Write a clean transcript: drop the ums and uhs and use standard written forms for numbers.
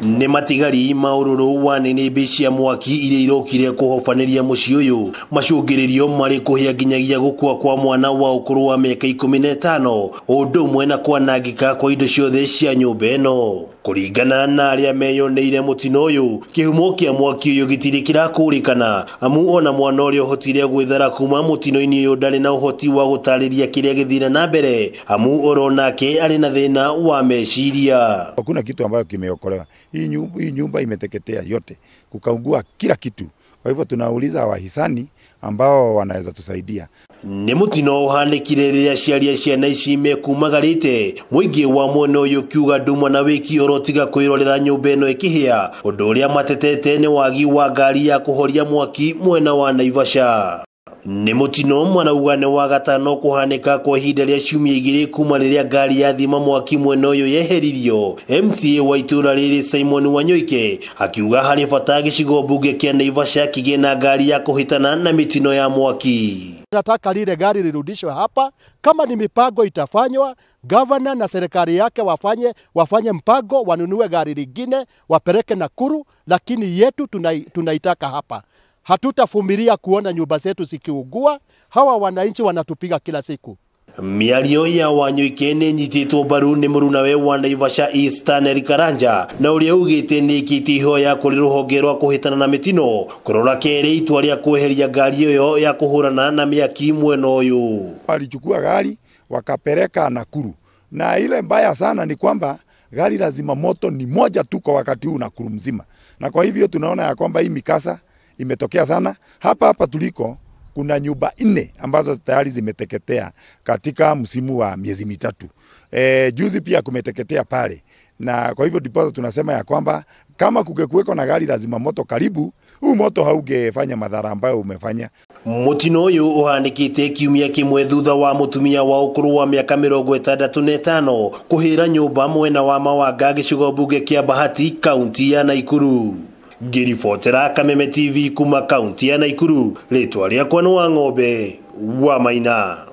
Nĩ matigari ma ũrũrũ wa nĩnĩmbĩ cia mwaki iria irokire kũhobanĩria mũciĩ ũyũ macũngĩrĩrio marĩ kũhĩa nginyagia gũkua kwa mwana wa ũkũrũ wa mĩaka 15 ũndũ ũmwe na kwanangĩka kwa indo ciothe cia nyũmba ĩno. Kũringana na arĩa meyoneire mũtino ũyũ, kĩhumo kĩa mwaki ũyũ gĩtirĩ kĩrakũrĩkana amu ona mwana ũrĩa ũhotire gwĩthara kuma mũtino-inĩ ũyũ ndarĩ na ũhoti wa gũtarĩria kĩrĩa gĩthire na mbere amu oronake arĩ na thĩna wa meciria. Hakuna kitu ambayo kimeokolewa. Hii nyumba imeteketea yote, kukaungua kila kitu. Kwa hivyo tunauliza wahisani ambao wanaweza tusaidia. Nĩ mũtino ũhanĩkire rĩrĩa aciari a ciana ici mekumagarĩte mũingĩ wa mwena ũyũ ũkiuga nduma na wĩki orotiga kwĩrorera nyũmba ĩno ĩkĩhĩa. Ũndũ ũrĩa matetete nĩ wagi wa ngari ya kũhoria mwaki mwena wa Naivasha. Nĩ mũtino mwanauga nĩ wa gatano kũhanĩka kwa ihinda rĩa ciumia 2 kuma rĩrĩa ngari ya thima mwaki mwena ũyũ yeheririo. MCA wa itũũra rĩrĩ Simon Wanyoike akiuga harĩ bata gĩcigo mbunge kĩa Naivasha kĩgĩe na ngari ya kũhĩtana na mĩtino ya mwaki. Nataka lile gari lirudishwe hapa. Kama ni mipango itafanywa, governor na serikali yake wafanye mpango, wanunue gari lingine wapeleke Nakuru, lakini yetu tunaitaka hapa. Hatutavumilia kuona nyumba zetu zikiugua. Hawa wananchi wanatupiga kila siku. Mĩario ya Wanyoike nĩ ĩnyitĩtwo mbaru nĩ mũrunawe wa Naivasha East Stanley Karanja na ũrĩa ugĩte nĩ ĩkĩtie ihoya kũrĩ rũhonge rwa kũhĩtana na mĩtino kũrora kerĩ itua rĩa kweheria ngari ĩyo ya kũhũrana na mĩaki mwena ũyũ. Walichukua gari wakapeleka Nakuru, na ile mbaya sana ni kwamba gari la zimamoto ni moja tu kwa wakati huu Nakuru mzima, na kwa hivyo tunaona ya kwamba hii mikasa imetokea sana. Hapa hapa tuliko kuna nyumba 4 ambazo tayari zimeteketea katika msimu wa miezi 3. Juzi pia kumeteketea pale. Na kwa hivyo ndipo tunasema ya kwamba kama kungekuweko na gari la zimamoto karibu, huu moto haungefanya madhara ambayo umefanya. Mũtino ũyũ ũhanĩkĩte kiumia kĩmwe thutha wa mũtumia wa ũkũrũ wa mĩaka 65 kũhĩra nyũmba mwena wa Mawanga gĩcigo mbunge kĩa Bahati kaunti ya Nakuru. Ngĩribotera Kameme TV kuma kaunti ya Nakuru, rĩtwa rĩakwa nĩ Wang'ombe wa Maina.